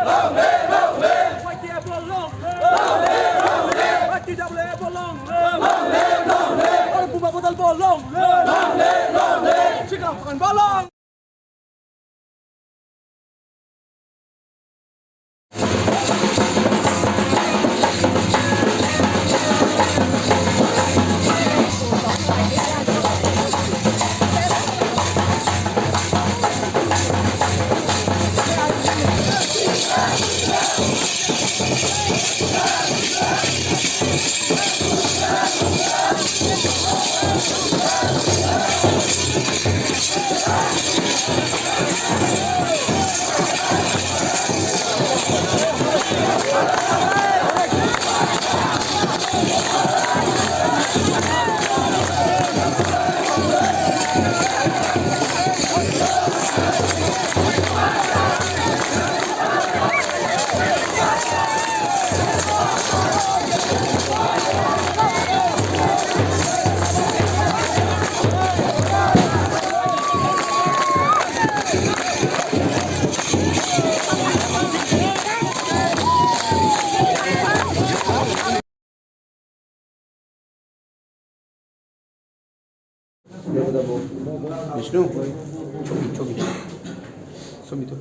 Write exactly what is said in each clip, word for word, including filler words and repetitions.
Long live! Long live! Y T F long live! Long live! Y T W F long live! Long live! Long live! Bumbabadal long live! Chikang Phagan long. Vishnu, choki, choki. Sumito.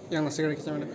Yang nasi kari kisa mana?